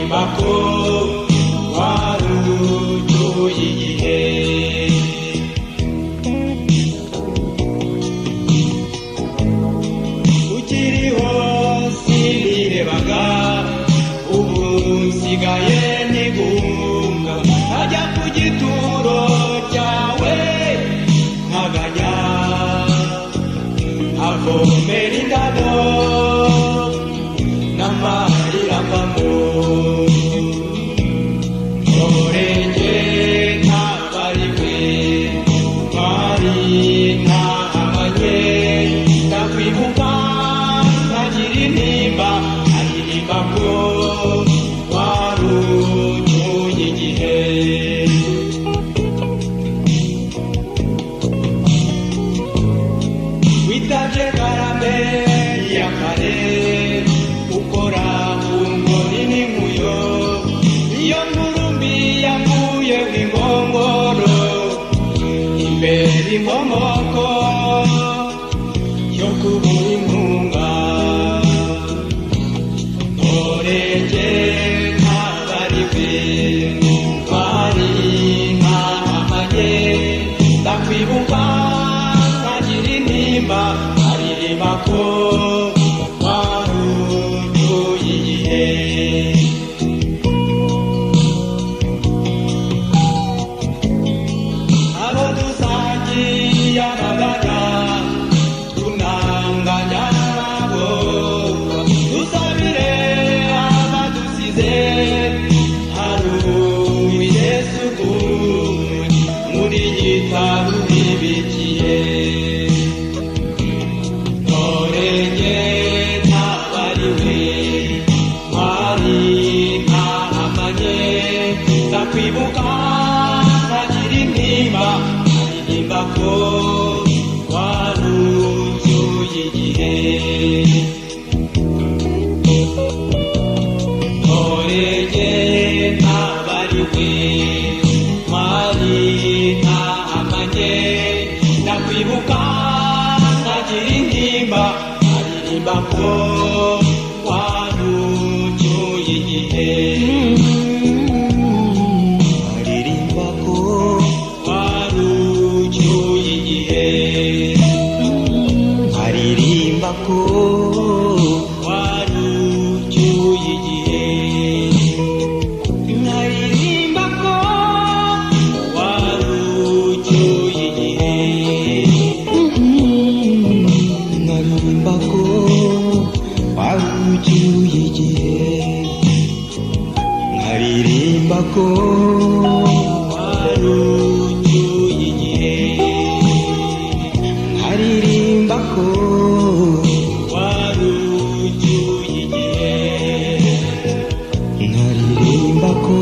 Aririmba ko warucyuye igihe. Ukiriho sinirebaga, ubu nsigaye ntigunga, ajya ku gituro cyawe nkaganya, avomera indabo n'amarira mvamo. Ntorenge ntabariwe twari ntahamanye, ndakwibuka nkagira intimba, aririmba ko warucyuye igihe. Witabye karame ya kare, ukora ku ngori n'inkuyo, iyo nkurumbi yavuye nk'inkongoro imbere, inkomoko yo kubura inkunga. Ntorenge ntabariwe twari ntahamanye, ndakwibuka nkagira intimba, aririmba ko warucyuye igihe. Abo dusangiye amagana tunanganya nabo, dusabire abadusize, haruwire suku muri gitaru bibikiye. Ntorenge ntabariwe twari ntahamanye, ndakwibuka nkagira intimba, aririmba ko warucyuye igihe. Ntorenge ntabariwe twari ntahamanye, ndakwibuka nkagira intimba, aririmba ko warucyuye igihe. Aririmba ko warucyuye igihe. Aririmba ko Warucyuye igihe. Aririmba ko Warucyuye igihe. Aririmba ko warucyuye igihe. Aririmba ko Warucyuye igihe. Aririmba ko Warucyuye igihe. Aririmba ko.